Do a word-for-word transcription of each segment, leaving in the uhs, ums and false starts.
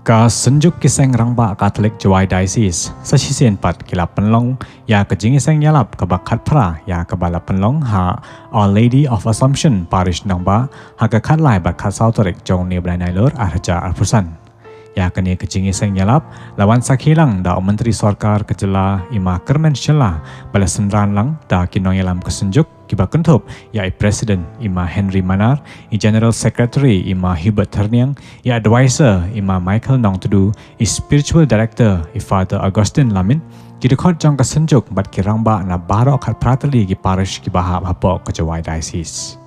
Ka Synjuk ki Seng Rangbah Katholik Jowai Diocese sa shisien pat ki la pynlong ïa ka jingïaseng ïalap kaba khatphra ïa kaba la pynlong ha Our Lady of Assumption Parish Nongbah ha ka khatlai bad khatsaw tarik jong une u bnai Nailur arhajar arphew san. Ïa kane ka jingïaseng ïalap la wan sakhi lang da u Myntri Sorkar ka jylla i ma Kyrmen Shylla, ba la synran lang da ki nongïalam ka Synjuk kiba kynthup ïa i President i ma Henry Manar, i General Secretary i ma Hubert Thyrniang, i Advisor i ma Michael Nongtdu, i Spiritual Director i Father Augustine Lamit, ki dkhot jong ka Synjuk bad ki rangbah na baroh khatphra tylli ki parish kiba hap hapoh ka Jowai Diocese.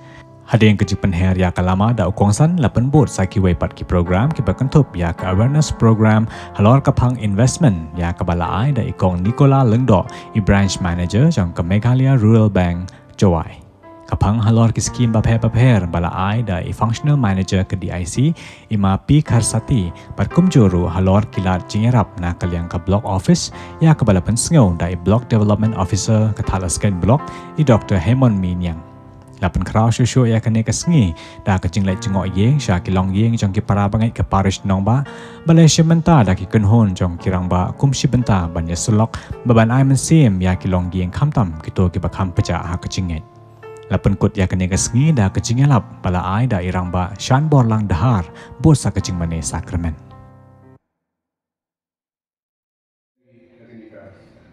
Hadien ka jingpynher ïa ka lama da u kongsan, la pynbud sa kiwei pat ki program kiba kynthup ïa ka awareness program halor ka phang investment ïa kaba la ai da i Kong Nicola Lyngdoh, i Branch Manager jong ka Meghalaya Rural Bank, Jowai. Ka phang halor ki skim bapher bapher ba la ai da i Functional Manager ka D I C i ma P Kharsati, bad kumjuh ruh halor ki lad jingïarap na ka liang ka Block Office ïa kaba la pynsngew da i Block Development Officer ka Thadlaskeiñ Block, i Doctor Hemon Miniang. La pynkhraw shuh shuh ïa kane ka sngi da ka jingleit jngoh ïing sha ki longïing jong ki para bangeit ka Parish Nongbah, ba la shim bynta da ki kynhun jong ki rangbah kum shi bynta ban ïasyllok bad ban ai mynsiem ïa ki longïing, khamtam kito kiba kham pjah ha ka jingngeit. La pynkut ïa kane ka sngi da ka jingïalap ba la ai da i Rangbah Shanborlang Dhar, bud sa ka jingmane sakramen.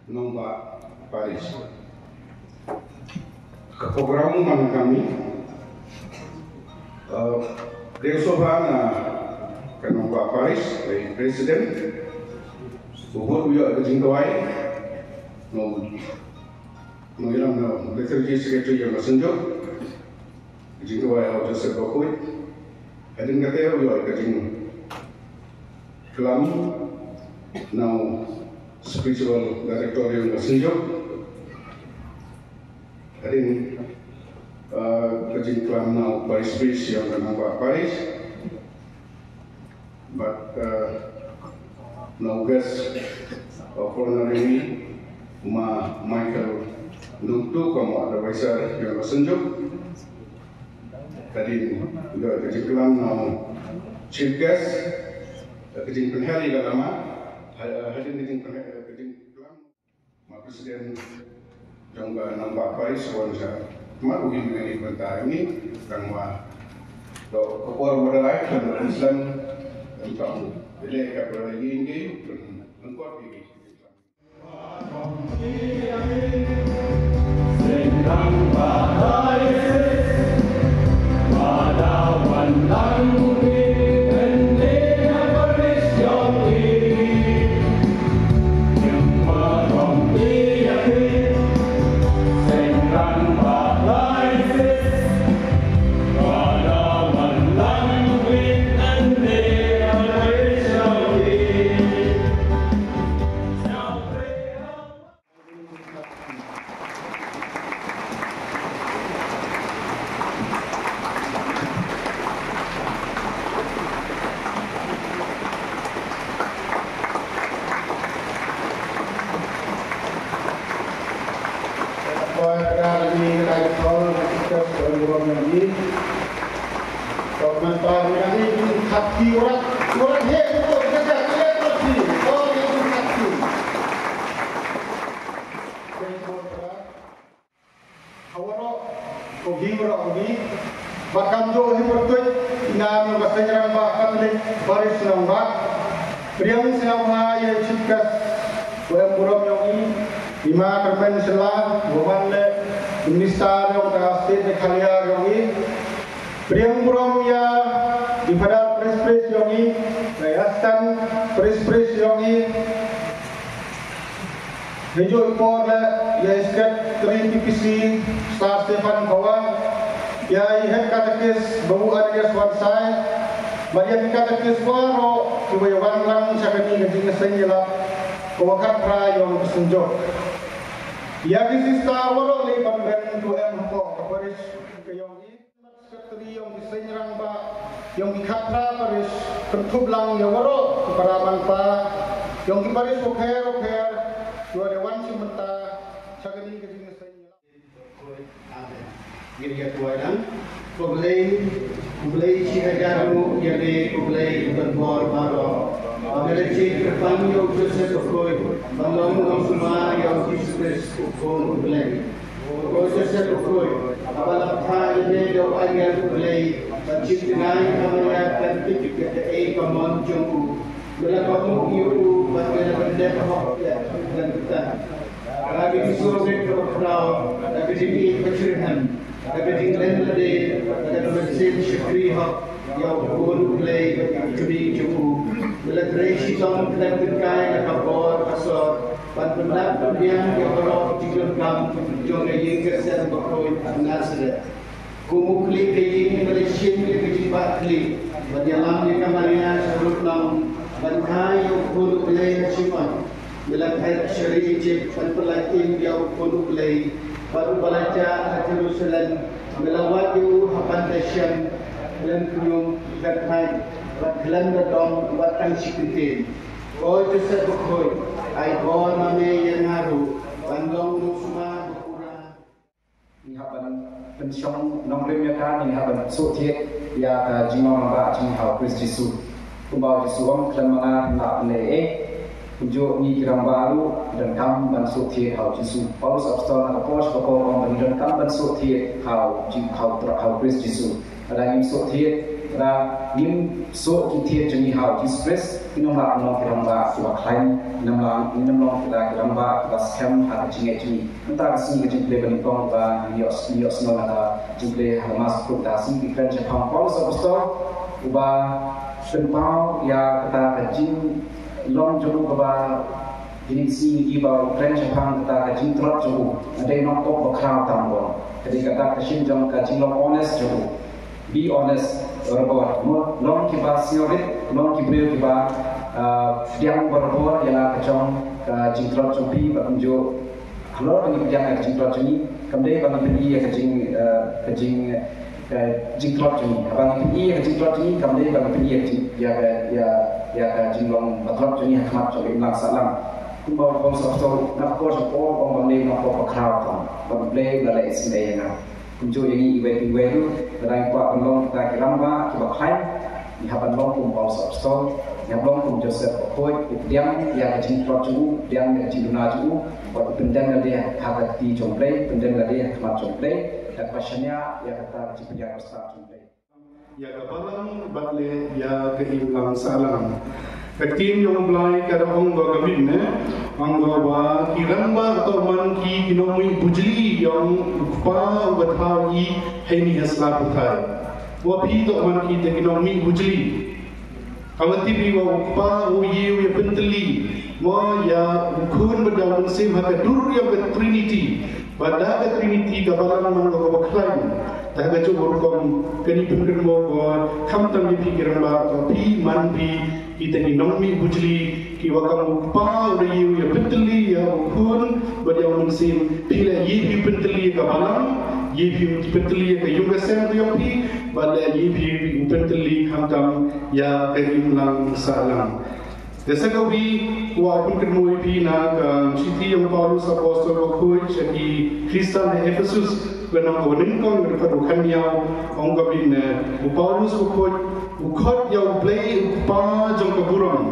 Nongbah Parish. Ka program man kami, eh, dei sngewbha na ka Nongbah Parish, eh, President, u bud u ïoh ka jingduwai, no, no, ïalam na Liturgy Secretary ïa ka Synjuk, ka jingduwai ha u Joseph Bakhuid, hadien kata u ïoh ka jingklam na u Spiritual Director ïa ka Synjuk, hadien, eh, ka jingklam na u Parish Priest ïa ka Nongbah Parish. Bad, eh, na u Guest of Honour ïa ngi, u ma Michael Nongtdu kum u Advisor ïa ka Synjuk. Hadien, ïa ka jingklam na u Chief Guest, ka jingpynher ïa ka lama, ha-, hadien ka jingpynher, ka jingklam. Ma President jong ka Nongbah Parish wan sha khmat u, ïa kane ka bynta ïa ngi, tang ba ka por ba la ai, kan Islam, kan ka u. Bele ka por ïa ngi, kan, kan ka por ïa ngi. Ha waroh, ko hi waroh ko hi. Ba kam jooh hi pyrtuit, i nam jong ka Seng Rangbah Katholik Parish Nongbah. Pdiang sngewbha ïa i Chief Guest, u em burom jong ngi, i ma Kyrmen Shylla, u man leh Minister jong ka State Meghalaya jong ngi. Pdiang burom ïa i Father Parish Priest jong ngi, ïa i Assistant Parish Priest jong ngi. Hynjuh i por leh ïa i Secretary P P C, Sir Stephen Phawa, ïa i Head Catechist Babu Ananias Wansai, bad ïa ki Catechist baroh kiba ïa wan lang sha kane ka jingïaseng ïalap kaba khatphra jong ka Synjuk. Ïa ki Sister baroh lei ban bud to em hapoh ka parish ka jong i. Secretary jong ki Seng Rangbah, jong ki khatphra parish, kynthup lang ïa waroh ki para manpa jong ki parish bapher bapher, kiba la wan shim bynta sha kane ka jingïaseng. Amen. Ngin ïa duwai lang. Ko Blei, ko Blei shi hajar nguh ïa me, ko Blei u donbor baroh. Nga la jied kyrpang ïa u Joseph Bakhuid ban long u nongsumar ïa u Jisu Khrist u Khun u Blei. Ko Joseph Bakhuid, haba la phah ïa me da u angel u Blei ban shim tnga ïa ka Maria khlem tip ïa kaei ka mon jong u, me la kohnguh ïa u bad me la pyndep hok ïa u khlem kyrteng. Ka la kynthoh rit kaba khraw da ka jingïeit ba shitrhem, da ka jinglen lade, da ka mynsiem shakri hok ïa u Khun u Blei bad ïa ki kmie jong u. Me la trei shitom khlem kynkai na ka bor ka sor ban pyndap pynbiang ïa baroh ki jingdonkam jong ka ïing ka sem bakhuid Nasareth. Kum u khlieh ka ïing, me la shim ïa ka jingbah khlieh ban ïalam ïa ka Maria sha rud nong, ban kha ïa u Khun u Blei ha shymot. Me la phet sha ri Ijipt ban pyllait im ïa u Khun u Blei, bad uba la jah ha Jerusalem, me la wad ïa u ha ban da shem, khlem kñium, khlem thait, bad khlem da dom, wat tang shi kyntien. Ko Joseph Bakhuid, ai bor ma me ïa nga ruh ban long u nongsumar ba pura. Ngi hap ban pynshong nongrim ïa ka, ngi hap ban sngewthied ïa ka jinglong rangbah jong ngi ha u Khrist Jisu. Kumba u Jisu u ong, khlem ma nga phim lah ban leh ei ei. Kumjuh ngi ki rangbah ruh ki donkam ban sngewthied ha u Jisu. Paulus Apostol na ka por sha ka por u ong ba ngi donkam ban sngewthied ha u Ji-, ha u Tra-, ha u Khrist Jisu. Lada ngim sngewthied, lada ngim sngewthied jong ngi ha u Jisu Khrist, ngin ym lah ban long ki rangbah kiba khlaiñ, ngin ym lah, ngin ym long ki rangbah kiba skhem ha ka jingngeit jong ngi. Mynta ka sngi ka jingpule ba nyngkong ba ngin ïoh, ngin ïohsngew na ka jingpule ha ka Mass bakhuid, mynta ka sngi ki kren shaphang Paulus Apostol uba pynpaw ïa kata ka jinglong jong u kaba kine ki sngi ngi ïohi ba u kren shaphang kata ka jingtlot jong u. Ka dei nongpop ba khraw tam bun. Ka dei kata ka shin jong ka jinglong honest jong u. Be honest, barabor. Mo, long kiba sngewrit, long ki briew kiba, ah, pdiang barabor ïa la ka jong ka jingtlot jong phi, ba kumjuh halor ba ngi pdiang ïa ka jingtlot jong ngi, kam dei ba ngi pyni ïa ka jing, ah, ka jing, ka jingtlot jong ngi. Haba ngi pyni ïa ka jingtlot jong ngi, kam dei ba ngi pyni ïa ka jing, ïa ka, ïa, ïa ka jinglong ba tlot jong ngi ha khmat jong ka imlang sahlang. Kumba u Paulus Apostol na ka por sha ka por u ong ba ngi long nongpop ba khraw tam, ba U Blei u la leh isynei ïa nga. Kumjuh ïa ngi iwei pa iwei ruh, lada ngi kwah ban long kita ki rangbah kiba khlaiñ, ngi hap ban long kum u Paulus Apostol, ngi hap long kum u Joseph Bakhuid, u pdiang ïa ka jingtlot jong u, pdiang ïa ka jingduna jong u, bad u pyndem lade ha ka kti jong U Blei, pyndem lade ha khmat jong U Blei, da kaba shaniah ïa kata ka jingpynïaid bastad jong U Blei. Ïa ka balang bad leh ïa ka imlang sahlang. Ka ktien jong U Blei ka da ong ba ka mut ne, ong ba, ba ki rangbah to man ki, ki nongmih bujli jong U Kpa uba thaw ïing ha ine ha sla pathai. Wat phi to man kita ki nongmih bujli. Ka mut tip ba U Kpa u ïa, u ïa pyntylli, mo, ïa U Khun bad ïa U Mynsiem ha ka dur jong ka Trinity. Bad da ka Trinity ka balang man ka kaba khlaiñ. Da ka juh rukom kane pynkynmaw ko, khamtam ïa phi ki rangbah, ko phi man phi kita ki nongmih bujli kiba kam U Kpa u da ïa, u ïa pyntylli ïa U Khun bad ïa U Mynsiem. Phi la ïa phi pyntylli ïa ka balang, ïa phi pyntylli ïa ka ïung ka sem ka jong phi, bad la ïa phi pyntylli khamtam ïa ka imlang sahlang. Te sa kawei, u wan pynkynmaw ïa phi na ka shithi jong u Paulus Apostol Bakhuid sha ki Khristan ha Ephesus, ka lynnong kaba nyngkong, ka dkhot kaba khatnïaw, ong ka mut ne, u Paulus Bakhuid u khot ïa U Blei U Kpa jong ka burom.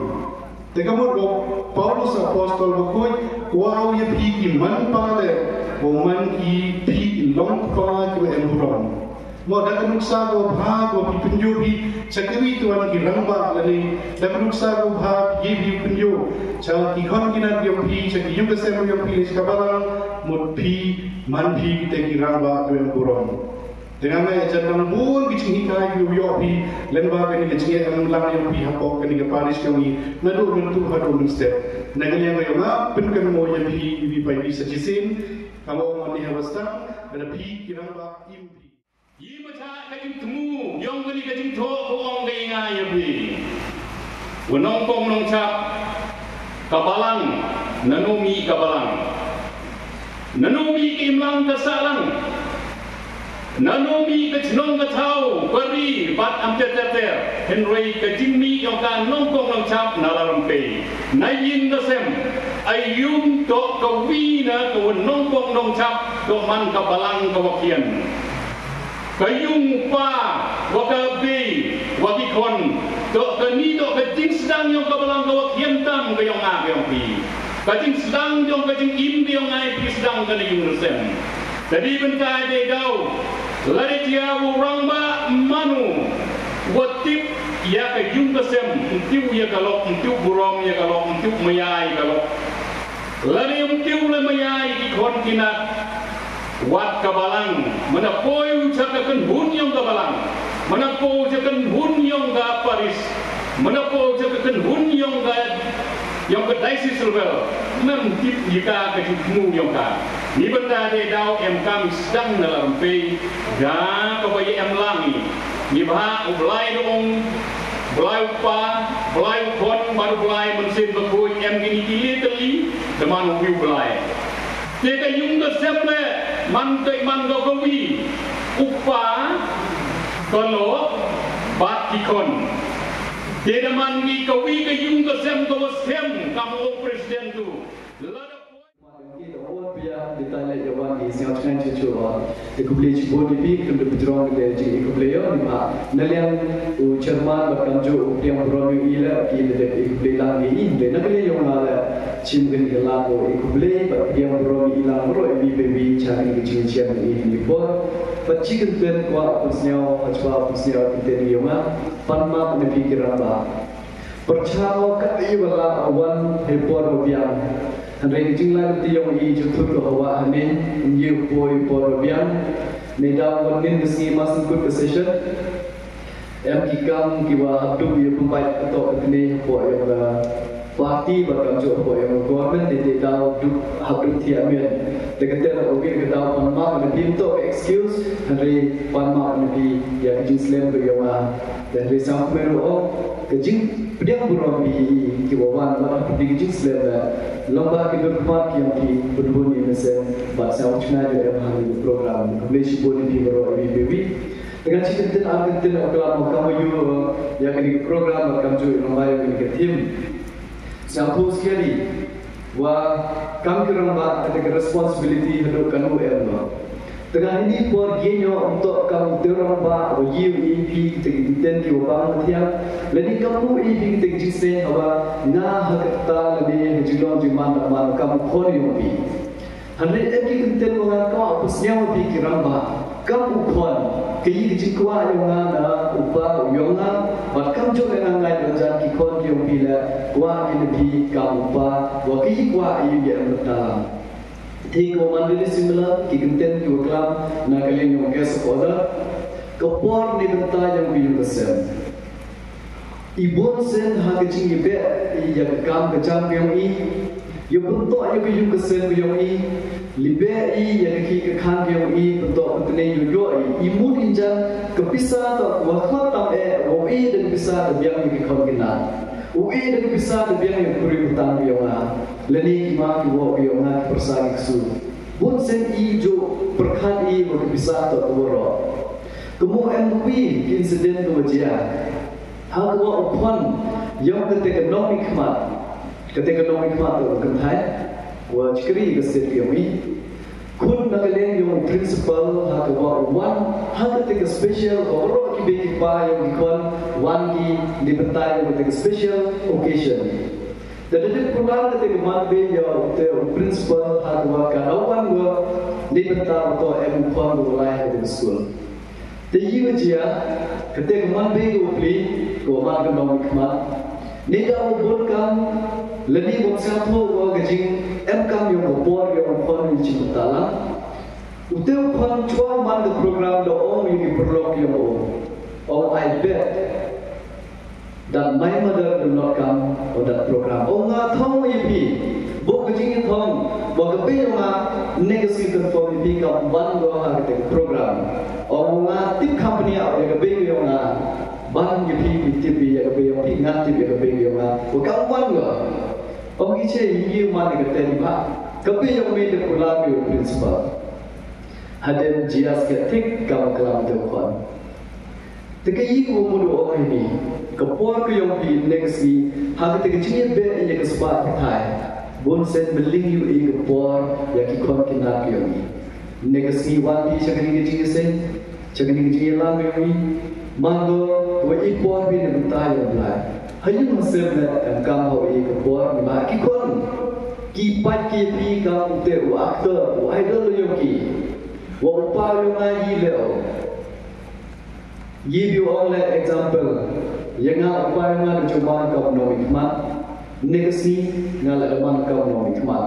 Te ka mut ba u Paulus Apostol Bakhuid u wan ïa phi ki man pa leh, u man ïa phi ki long kpa kiba em burom. Mo, da ka nuksa kaba bha kaba phi pynïoh phi sha kiwei pat ki rangbah lane da ka nuksa kaba bha phi pynïoh sha ki khun ki nat jong phi, sha ki ïung ka sem jong phi, sha ka balang, mut phi man phi kita ki rangbah kiba em burom. Te nga ngeit ba don bun ki jinghikai kiba ïoh phi lyngba kane ka jingïalam jong phi hapoh kane ka parish jong ngi, naduh mynta haduh mynstep. Na ka liang ka jong nga pynkynmaw ïa phi iwei pa iwei sa shisien, kaba ong mynne ha ba sdang, ba da phi ki rangbah im phi. Ïa ma ka jingthmu jong kane ka jingthoh ka ong ka ïa nga ïa phi, u nongpong nongchap, ka balang, nano mih ka balang, nano mih ka imlang ka sahlang, nano mih ka chnong ka thaw, ka ri bad am ter ter ter. Hynrei ka jingmih jong ka nongpong nongchap na la rympei, na ïing na sem, aïu to kawi na ka u nongpong nongchap, to man ka balang kaba khian. Ka ïung pa, wa ka bei, wa ki khun, To kani to ka jingsdang yong ka balang ka wa khiam tam ka yong nga ka yong phi. Ka jingsdang yong ka jingim ka yong nga phi sdang ka na yung resem. Tadi bentai dei dau. Lari tia u rang ba manu. Wa tip ya ka yung ka sem, tip ya ka lok, tip burom ya ka lok, tip maya ya ka lok. Lane ym kiew le maya ïa ki khon ki nat. Wat ka balang, mynapoi u cha ka kynhun yong ka balang, mynapoi u cha kynhun yong ka paris, mynapoi u cha ka kynhun yong ka yong ka diocese level. Mem tip ïa ka ka jingthmu yong ka. Ni bynta de daw em kam sdang na la rempei da ka ba ïa em lang ni. Ni ba u Blai dong Blai u pa, Blai u khon, bad u Blai mynsiem bakhuid, em kini ki le tylli, da man u wi u Blai. Te ka yung ka sem le, man te man ka ka wi, u pa, ka lok, bad ki khon. Te da man ki ka wi ka yung ka sem ka wa sem, kam u president tu. Lada Ki da wan pia di tai le ïa wan ki sñiaw chngaiñ chuchu wa. Te khublei chibun ïa phi, khlem da pynjrong ki le jingïakhublei ïa ni ma. Na liang u chairman bad kamjooh u pdiang burom ïa i le ki da dep ïakhublei lang ïa i. Te na ka liang yong nga le chim kani ka lad u ïakhublei bad pdiang burom ïa i lang baroh ïa wi pa wi cha kani ka jingïachiam ïa i ni por. Bad chi kyntien kwah pynsñiaw, ha chwa pynsñiaw kyntien yong nga. Pan map na phi ki rangbah. Pyrchang o kat ïa ba la wan ha i por ba biang. Hynrei ka jinglai lynti yong i ju thut ko ha wah hangne, ym ïoh poi por ba biang. Neidaw wan nin ka sngi mar syn kut ka session. Em ki kam ki wa hap duk ïa pynbait ka tok ka tne hapoh ïa ka party bad kamjooh hapoh ïa ka government, neidaw duk hap duk thiah mian. Te ka teh la ka wir ka daw pan map na phi, ym toh ka excuse, hynrei pan map na phi ïa ka jingslem ka yong nga. Te hynrei sngewkmen ruh ong ka jing pdiang burom ïa i ki wa wan wat hapdeng ka jingslem, eh, lyngba ki dur khmat ki yong ki bun bun ïa i mynsiem bad sngewbha ïa em ha kani ka program. Khublei shibun ïa phi baroh ïa wi pa wi. Te ngan sa kyntien ar kyntien klam mo kam ïa, eh, ïa kani ka program bad kamjooh lyngba ïa kani ka theme. Sngewthuh sngewsih wa kam ki rangbah kata ka responsibility haduh kano em no. Te nga hini por ïa nyo ym toh kam u rangbah wa ïoh ïa phi kata ki kyntien ki wa bang mathiang. Lane kam u ïa phi kata ki jingsneng hawa nga ha kata lane ha jinglong jingman da man kam u khon ïa phi. Hynrei em ki kyntien wa nga kwah pynsñiaw ïa phi ki rangbah. Kam u khon, ka ïa ka jingkwah yong nga na u pa u yong nga, bad kamjooh na nga ngai ba jan ki khon ki yong phi le, kwah ki na phi kam u pa, wa ka ïa kwah ïa ïa em bynta. Te ko man dei similar, ki kyntien ki wa klam, na ka liang yong guest of honor, ka por ne bynta yong phi yong ka sem. I bun sien ha ka jingïabeh ïa ka kam ka jam ka yong i. Ïa pyntoh ïa ka yung ka sem ka yong i. Libeh i ïa ka ki ka khan ka yong i, pyntoh pynthne ïa ïoh i. I mut i jan ka pisa toh wa khot tam eh, wa i da ka pisa da biang ïa ka khon ka nat. U i da ka pisa da biang ïa ka kuri ka tang ka yong nga. Lane ki ma ki wa ka yong nga ki pyrsa ki ksu. Bun sien i ju pyrkhat i wa ka pisa toh ka waroh. Ka mo em kwi ki incident ka wa jia. Ha ka wa u khon yong kate ka nongmihkhmat. Kate ka nongmihkhmat ka wa kynthai. Wa chikri ka state ka yong i. Khun na ka liang yong u principal ha ka wa u wan. Ha kate ka special ka waroh ki bei ki pa yong ki khon. Wan ki di bynta yong kate ka special occasion. Da dei dei punar kate ka man bei ïa u te u principal ha ka wa ka da wan wa di bynta u to em u khon u lai ha kate ka school. Te ïa ka jia, kate ka man bei ka u pli, ka wa man ka nongmihkhmat. Neidaw u bun kam, lane bym sngewthuh wa ka jing em kam yong ka por yong u khon u jing bynta lang. U te u khon chwa man ka program da ong ïa ki paralok yong u. Ong I bet that my mother will not come on that program. Ong nga thong ïa phi. Bok ka jingthong. Bok ka bei yong nga. Ne ka sngewthuh ïa phi kam ban go ha ka program. Ong nga tip company ïa ka bei yong nga. Ban ïa phi phi tip ïa ka bei yong phi nga tip ïa ka bei yong nga. Bok kam ban go. Ong ki che ïa man ka ten ba. Ka bei yong me te pula me principal. Hadem jias ka tik kam klam te khon. Te ka ïing u mut u ong ïa ni, ka por ka yong phi ne ka sngi, ha kata ka jingïabeh ïa ka spah pyrthai. Bun sien mylli ïa ka por ïa ki khon ki nat ka yong i. Ne ka sngi wan phi sha kani ka jingïaseng. Cha kane ka jingïalang ïa ngi, mano wa i por bad na bynta ïa u Blei. Ha ïing ha sem ne em kam ha u i ka por, ngi ba ki khun ki pait ki ïa phi kam u te u actor, u idol ïa ki. Wa u pa ïa nga i leh o. Give you all an example. Ïa nga u pa ïa nga ka jong man ka u nongmihkhmat. Neka sngi nga la man ka u nongmihkhmat.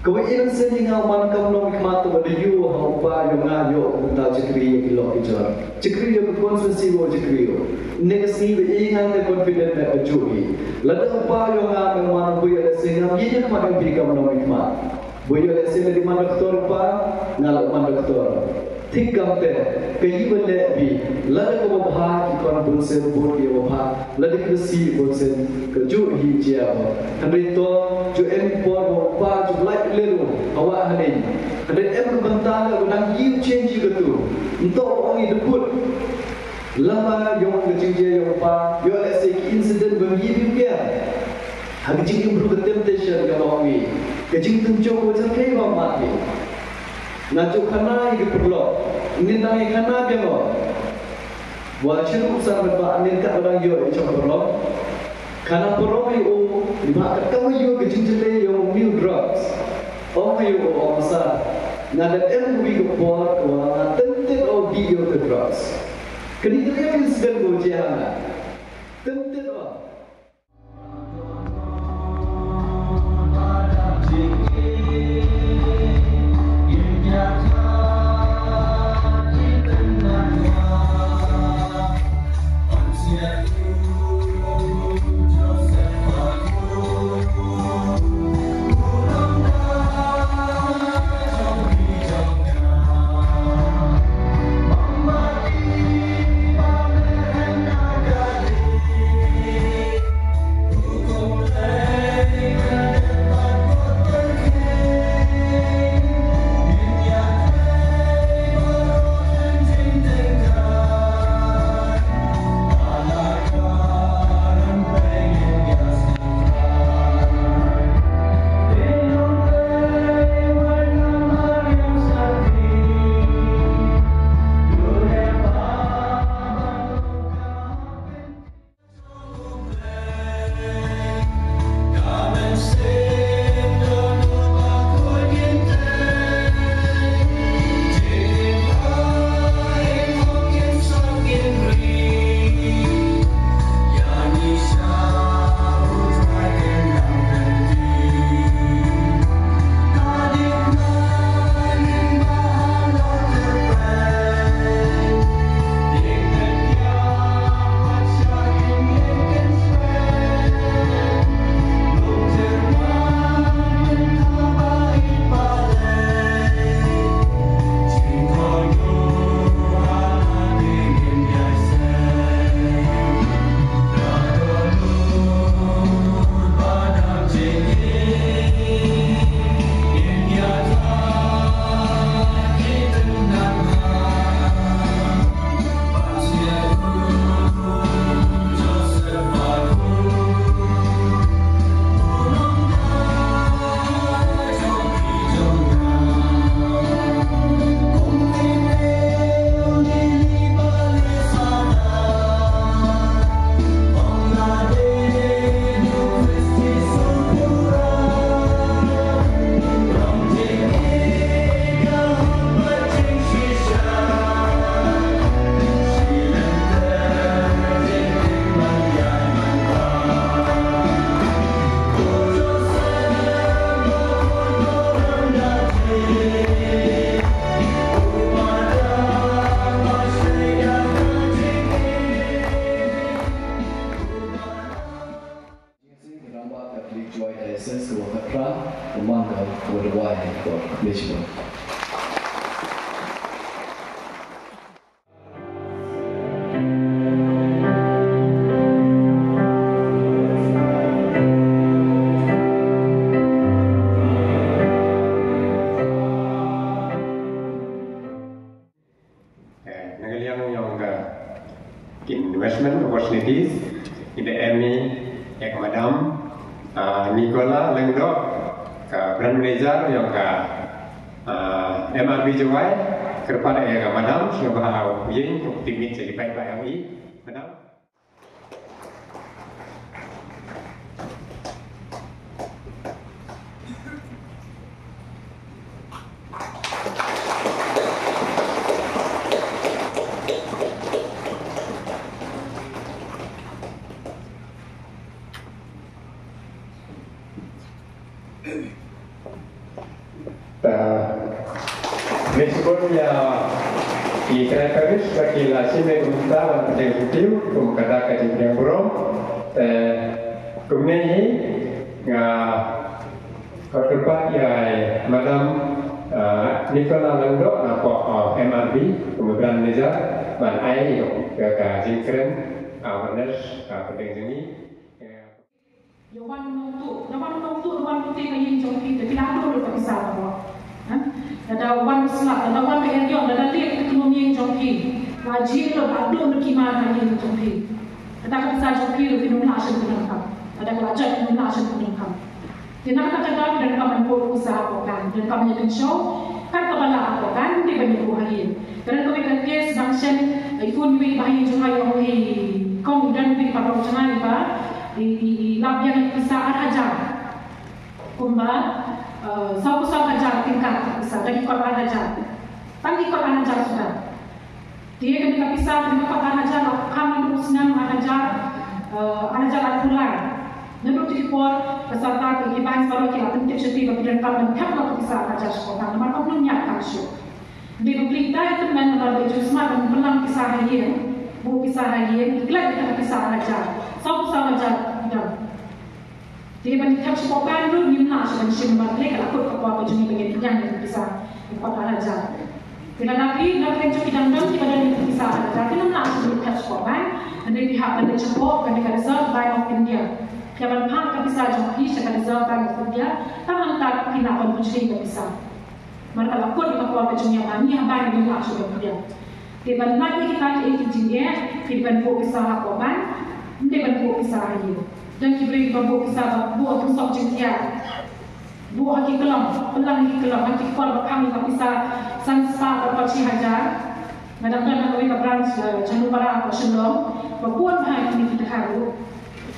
Ka wa in sen ïa nga man ka u nongmihkhmat, ta wa da ïoh ha u pa ïa nga ïoh u ta chakri ïa ki lok ki jor. Chakri ïa ka constituency wa chakri ïa. Neka sngi ba i nga te confident na ka jong i. Lada u pa ïa nga ka man u ïa la sen nga ïa nga man ka u nongmihkhmat. Bad ïa lehse lada man doktor pa, nga la man doktor. Thik kam te, ka ïa ba leh bi, lada ka ba bha ki pan bun sen bun ïa ba bha, lada ka si bun sen, ka ju hi jia ba. Hynrei to, ju em por ba pa, ju lait lelu, hawa hanin. Hynrei em ka bynta la ba nang ïa change ka tu. Nto ong i deput. Lama ïong ka jingjia ïong pa, ïoh lehse ki incident ba ngi bim biang. Ha ka jingim ruh ka temptation ka ba ong i. Ka jingtynjuh ka ba jingkhlei ba mat i. Nga ju khana i ka pyrlok. Nin dang i khana biang o. Wa shu ruh sa ba ba nin ka ba dang ïoh i chong pyrlok. Khana pyrlok i u, i ba ka ka ïoh ka jingjia ïong new drugs. Ong i u ong sa. Nga da em wi ka por ka wa nga tempted o di ïoh ka drugs. Kani ka real incident ko jia na. Tempted o. Jingïaseng ka Rangbah Catholic Jowai Diocese ka ba khatphra, ka Mangkam, ka ba duwai ha ka por. Khublei shibun. Eh, na ka liang jong ka investment opportunities, i da em i ïa ka Madam, ah, Nicola Lyngdoh, ka brand manager jong ka, ah, M R B Jowai, Kyrpad ïa ka madam, sngewbha u ïeng, u timit sha ki paidbah ïa u i. Madam. Ta, meskipun ïa ki trai parish ba ki la shim ïa ka bynta ban pynlong video kum kata ka jingpynlong burom. Ta, kumne hi nga kyrpad ïa i Madam, ah, Nicola Lyngdoh na pok, ah, M R B kum brand manager ban ai ïa ka, ka jingkren, ah, awareness, ah, pynlong jong ngi. Ïa wan nongtuh, da wan nongtuh, da wan pynthikna ïing jong phi, te phi la duh lut ka pisa ka bor. Ha? Lada wan slap, lada wan ka eriong, lada lip ka kynhun ïing jong phi. La jia lut, la duh lut ki mar ha ïing jong phi. Kata ka pisa jong phi ruh phin ym lah shuh phin ym kham. Lada ka la jot phin ym lah shuh phin ym kham. Te na kata ka daw phi donkam ban buh pisa hapoh bank, phi donkam ban ïa kynshew kat kaba lah hapoh bank, dei ban ïa buh ha ïing. Ka don kawei ka case dang shen, i khun iwei ba ha ïing jong nga i ong, "Ei kong, i don iwei i paralok jong nga iba i, i, i lap biang ïa ka pisa ar hajar." Kumba, eh, saw phew saw hajar tyngka ka pisa, da ki kot ar hajar. Tang ki kot ar hajar suda. Te kane ka pisa, kane ka kot ar hajar la khang naduh u snem ar hajar, eh, ar hajar arphew lai. Naduh tu ki por ka sorkar, ki bank baroh ki la pyntip sha phi ba phi donkam ban thep noh ka pisa ar hajar shapoh bank, namar kam nud ñiad kam shuh. Dei ba phi leit da ka tymmen namar ba i ju smat ban pynlang pisa ha ïing, buh pisa ha ïing, i klet ïa ka pisa ar hajar, saw phew saw hajar dang. Te ban thep shapoh bank ruh ngim lah shuh ban shim namar Blei ka la kut ka por ka jong ngi ba ngin pynïaid ïa ka pisa, ïa ka kot ar hajar. Te lada phi, lada phi jong ki dang don kiba don ïa ka pisa ar hajar, phin ym lah shuh ban thep shapoh bank, hynrei phi hap ban leit shapoh kane ka Reserve Bank of India. Phi hap ban phah ka pisa jong phi sha ka Reserve Bank of India, tang hangta phin lah ban pynshoi ïa ka pisa. Namar ka la kut ïa ka por ka jong ngi ba ngi ha bank ngim lah shuh ban pynïaid. Te ban lait ïa kita kiei ki jingeh, phi dei ban buh pisa hapoh bank, ym dei ban buh pisa ha ïing. Don ki briew kiba buh pisa ba buh ha tyngsop jingthiah. Buh ha ki klam, pynlang ha ki klam, ha ki kor ba khang ïa ka pisa san spah bad khatshi hajar. Nga dang don ha kawei ka branch, eh, Chandipara ha Shillong, ba bun bha ïa kine ki dkhar ruh.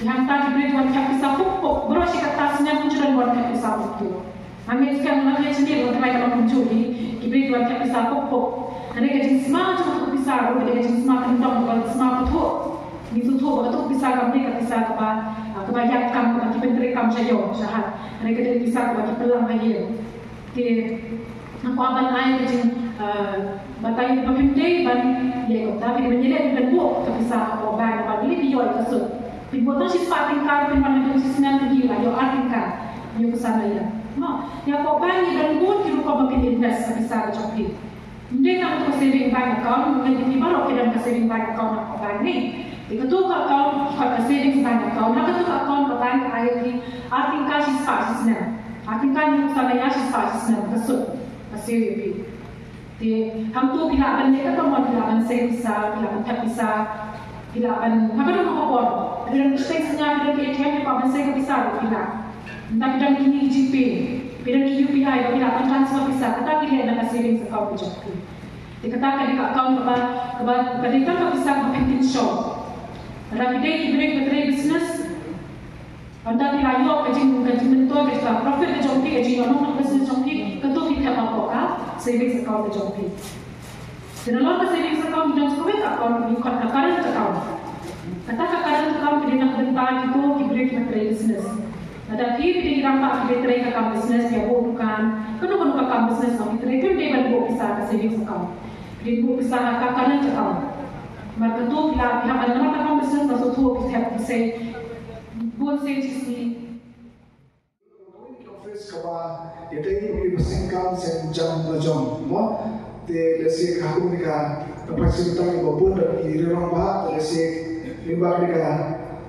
Te hangta ki briew ki wan thep pisa kup kup, baroh shi katta snem ki ju don wan thep pisa kup kup. Nga ngeit skhem, nga ngeit shane ruh, trai ka long kumjuh hi, ki briew ki wan thep pisa kup kup. Hynrei ka jingsma jong ka pisa ruh ka dei ka jingsma kyndong, ka jingsma pynthut. Ngi sngewthuh ba katu ka pisa kam dei ka pisa kaba, ah, kaba ïaid kam, kaba ki pyntreikam sha ïew sha hat. Hynrei ka dei ka pisa kaba ki pynlang ha ïing. Te nga kwah ban ai ka jing, ah, batai ba phim dei ban leh kumta, phi dei ban ïaleh, phi ban buh ka pisa hapoh bank, namar balei phi ïoh ïa ka sut. Phi buh tang shispah tyngka, phin wan ha ïing shi snem phi la ïoh ar tyngka. Ïoh ka san rynïeng. Mo, ïa hapoh bank ngi don bun ki rukom ba phin invest ka pisa ka jong phi. Ym dei tang ka saving bank account, ngi, ngi baroh ki don ka saving bank account hapoh bank ngi. Te katu ka account, ka, ka savings bank account, na katu ka account ka bank ka ai ïa phi ar tyngka shispah shisnem. Ar tyngka hynñiew phew san rynïeng shispah shisnem, ka sut, ka siew ïa phi. Te hangtu phi lah ban leh katno mo, phi lah ban save pisa, phi lah ban thep pisa, phi lah ban, ha kano kano ka por. Phi don ka save shisha, phi don ka A T M, phi lah ban save ka pisa ruh phi lah. Nangta phi don kine ki GPay, phi don ki U P I, ba phi lah ban transfer pisa, kata ki leh na ka savings account ka jong phi. Te kata ka dei ka account kaba, kaba, ka dei tang ka pisa kaba phin kynshew. Lada phi dei ki briew kiba trei business, ynda phi la ïoh ka jing, ka jingmyntoi, ka jing profit ka jong phi, ka jingïohnong ka business jong phi, kato phi thep hapoh ka savings account ka jong phi. Te nalor ka savings account ngi don sa kawei ka account ngi khot ka current account. Kata ka current account ka dei na ka bynta kito ki briew kiba trei business. Lada phi, phi dei ki rangbah, phi dei trei ka kam business, phi ïa buh dukan, kano kano ka kam business ba phi trei, phim dei ban buh pisa ha ka savings account. Phi dei buh pisa ha ka current account. Namar kato phi la, phi hap ban, namar ka kam business ka sngewthuh phi thep pisa bun sien shisngi. Office kaba ïadei bad ka seng kam seng jam la jam mo. Te lehse ka hapdeng ka, ka pyrshah tang ba bun da ki rong ba, te lehse lyngba kane ka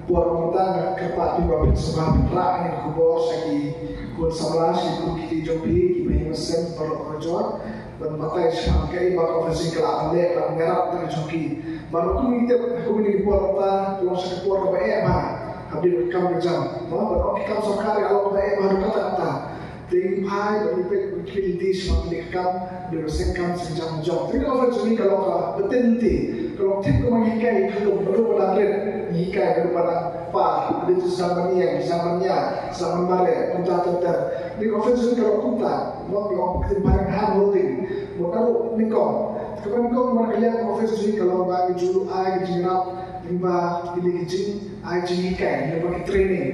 por mynta nga kyrpad ïa phi ba phin sngewbha pynrah ïa ka khubor sha ki khun samla, sha ki khun kti jong phi kiba ïing ba sem baroh kawjor. Ban batai shaphang kaei ba ka office ka la ban leh, ban ïarap ïa ka jong ki. Bad kumne tip, kumne ki por mynta long sha ka por kaba eh bha. Haba ïadei bad ka kam ka jam, mo, bad ong ki kam sorkar ka long kaba eh bha haduh katta katta. Dei phai ba ngi peit ba ngi khmih lynti shaphang kane ka kam, dei ba seng kam seng jam jong. Te ka office jong ngi ka long ka ba tin lynti, ka long tip ka ba ngi hikai ka lum, ka lum ba dang rit ngi hikai, ka lum ba dang par, dei tu zaman ïa, zaman ïa, zaman mare, kumta ter ter. Dei ka office jong ngi ka long kumta, long ka long ka tin phai hand holding, mo ka long nyngkong. Ka ba nyngkong ba ka liang ka office jong ngi ka long ba ngi ju ai ka jingïarap lyngba kine ki jing ai jinghikai, lyngba ki training.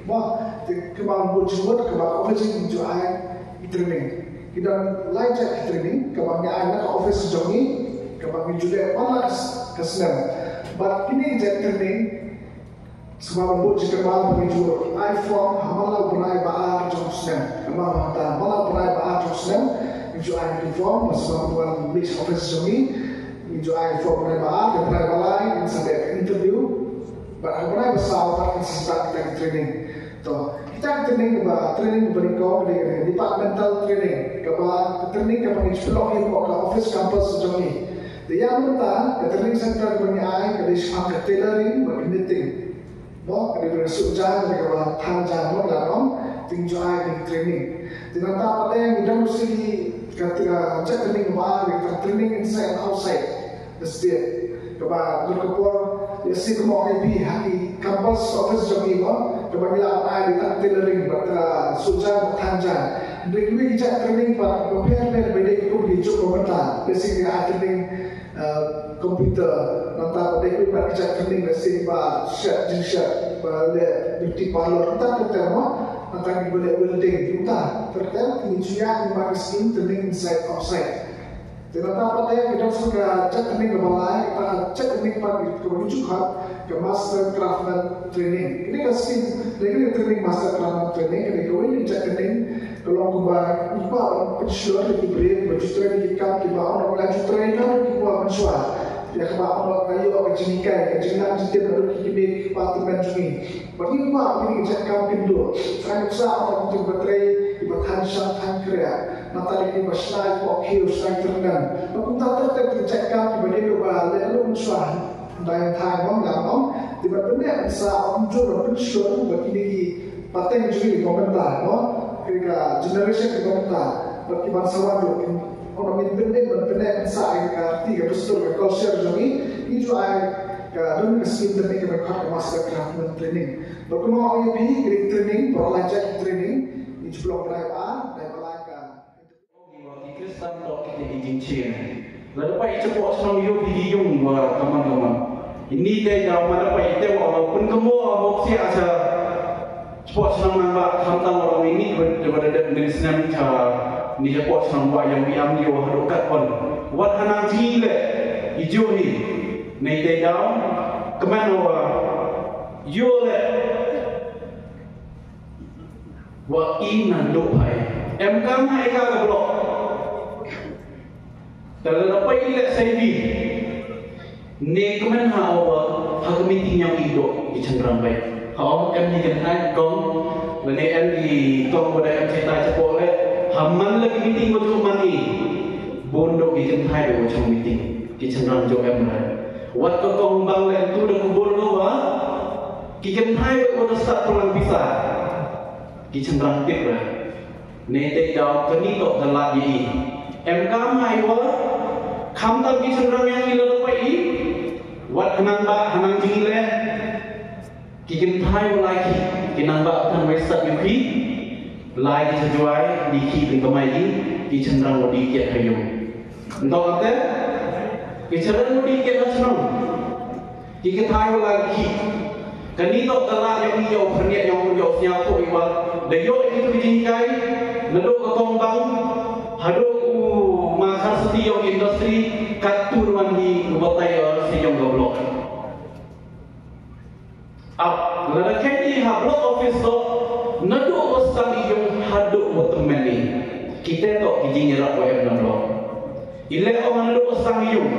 Mo, te kumba bun jingmut, kumba office ngi ju ai ki training. Ki don lai jait ki training, kaba ngi ai na ka office jong ngi, kaba ngi ju leh man la ka s-, ka snem. Bad kine ki jait training, sngewbha bun jingkyrpad ba ngi ju ai form ha man la u bnai ba ar jong u snem. Kaba hangta man la u bnai ba ar jong u snem, ngi ju ai ki form, ba sngewbha bun wan mih office jong ngi, ngi ju ai form bnai ba ar, bnai ba lai, ngi sa leh interview. Bad ha bnai ba saw pat ngi sa start kita ki training. To, kita ki training ba, training ba nyngkong ka dei ka departmental training. Kaba ka training kaba ngi ju pynlong hapoh ka office campus jong ngi. Te ïa mynta ka training center kaba ngi ai ka dei shaphang ka tailoring bad ka knitting. Mo, ka dei ba ngi shu jan, ka dei kaba than jan mo, la ong, te ngi ju ai ka training. Te nangta pat ngi don shi ka, ka training ba, ka training inside and outside the state. Kaba dur ka por, ïa shi kumno ngi phi ha ki campus office jong ngi mo, kaba ngi la ai di tang tailoring bad ka shu jan bad than jan. Hynrei kiwei ki jait training pat ba pher pher ba dei kum ki jong ka mynta. Ïa shi ki ai training, eh, computer, nangta ba dei kiwei pat ki jait training ba shi ba shet jingshet, ba leh beauty parlor, nangta ter ter mo, nangta ki ba leh welding, nangta ter ter, ngi ju ïa ngi ba ki scheme training inside outside. Te nangta pat ka dei ka jait training kaba lai, ka jait training pat kaba ngi ju khot ka Master Craftsman Training. Kane ka scheme, kane ka training Master Craftsman Training, kane kawei ka jait training ka long kumba ngi kwah ban pynshlur ïa ki briew ba ju trei ki kam kiba ong la ju trei na ki kwah mynshuwa. Ïa kaba ong la ïoh ka jinghikai, ka jingnang jingtip naduh ki kmie ki kpa tymmen jong ngi. Ba ngi kwah ba kine ki jait kam kin duh. Sa nuksa ong ba ki ba trei, ki ba than shang than khriah. Nangta dei ki ba shna ïa ki ba khiew shna ïa ki tyrngam. Ba kumta ter ter ki jait kam ki ba dei ba leh lum shwa. Dei thai mong dang mong. Te ba pyneh sa ong jur ba pynshur ba kine ki pateng jong ngi ba mynta mo. Ki ka generation ki ba mynta. Ba ki ban sa wan ruh. Ong ba ngin pyneh ban pyneh sa ïa ka ti ka dustur ka culture jong ngi. Ngi ju ai ka don ka scheme training kaba khot ka Master Craftsman Training. Bad kumba ong ïa phi, ka dei training, ba la jait training, ngi ju pynlong bnai ba ar, bnai ba lai ka. Ki Khristan to ki dei ki jingshim. Lada phi i shapoh shnong ïoh phi ki ïung ba kamon kamon. Ini te ïa ma da phi i te wa pyn kamo wa hok sia sha shapoh shnong nang ba khamtam wa long ini ba da ba da dep ne snem cha ni shapoh shnong wa ïa wi am ïoh haduh kat pon. Wat hanang jingim le i jong hi. Nei te daw kmen wa ïoh le wa i nan duh phai. Em kam ha i ka ka block. Te lada phi i le sei bi. Ne kmen ha wa ha ka meeting ïa i duh i chynrang bai. Ha ong em ni kan tai kong. Lane em i kong wa da em chita chapoh le. Ha man le ka meeting wa duh man i. Bun duh i kan tai wa chong meeting. Ki chynrang jong em le. Wat ka kong bang le tu da kubur no wa. Ki kynthai bad wat stad pynlang pisa. Ki chynrang tip re. Ne te daw kani tok da lad ïa i. Em kam ha i wa. Khamtam ki chynrang ïa i la da phi i. Wat hanang ba hanang jingim le. Ki kynthai wa lai ki. Ki nang ba kan wei stad ïa ki. Lai ki chajwai di ki kin kamai i. Ki chynrang wa di ki ha ïung. Ntok ate. Ki chynrang wa di ki ha chnong. Ki kynthai wa lai ki. Kani tok ka la ïa u ïa u khyndiat ïa u ïa u sñiaw ko i wa. Da ïoh i tu jingkai. Naduh ka kong bang. Haduh u ma khar sati ïa u industri. Kat tu ruan di u batai ïa u si ïong ka block. Ap, lada kai i ha block office to. Naduh u sang i ïong haduh u tymmen i. Kita to ki jingïarap wa em na block. I leh ong naduh u sang ïung.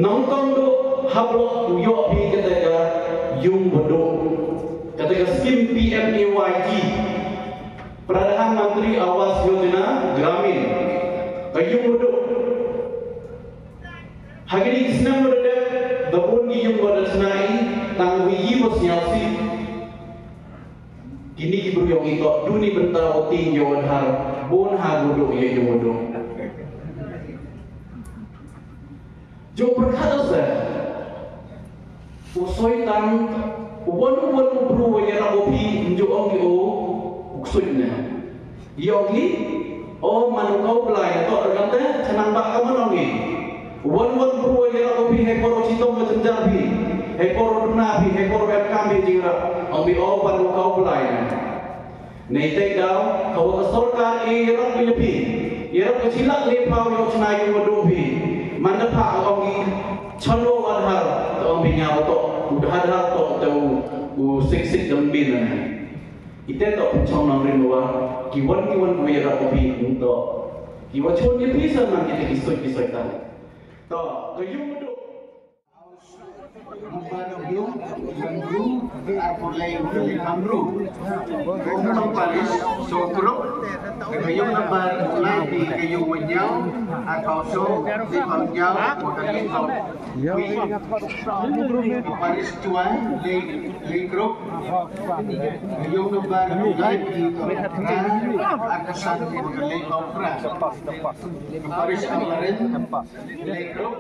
Nongkong duh ha block u ïoh phi kata ka ïung ba duh. Kata ka skim P M A Y G. Pradhan Mantri Awas Yojana Gramin. Ka ïung ba duh. Ha kini ki snem ba da dep, da bun ki ïung ba da chna i, tang wi i ba sñiaw si. Kini ki briew ïong i to, duni bynta u tieng ïa u Aadhaar. Bun ha u duh ïa u duh. Jong pyrkhat se u Soitan u wan u wan u bru wa ïarap u phi, nju ong ki u u ksuid ne. Ïa ong ki o man u kau blai ne, to kan te chnang ba ka man ong ki. U wan u wan u bru wa ïarap u phi, hei por u chitom wa jynjar phi, hei por u duna phi, hei por u em kam phi jingrap, ong ki o man u kau blai ne. Nei te daw ka wa ka sorkar e ïarap ka ïa phi, ïarap ka chilak le phaw ïoh chna ïa u wa duh phi. Man da pha ong i chano wa dhar, te ong phi nga wa to u dhar dhar to te u u sik sik dam bin na. Ite to pynchong nang rim wa ki wan ki wan wa ïarap ka phi to ki wa chun ïa phi sa man ki te ki soi ki soi tan. To ka ïa u wa duh. Number of you, number of you, arphew lai, arphew lai, number of you. Number of parish, so group. Kayong number lai di kayong wenyau, atau so di panjau, kota kito. Parish tuan, lai, lai group. Kayong number lai di kota, atasan di lai opera. Parish amarin, lai group.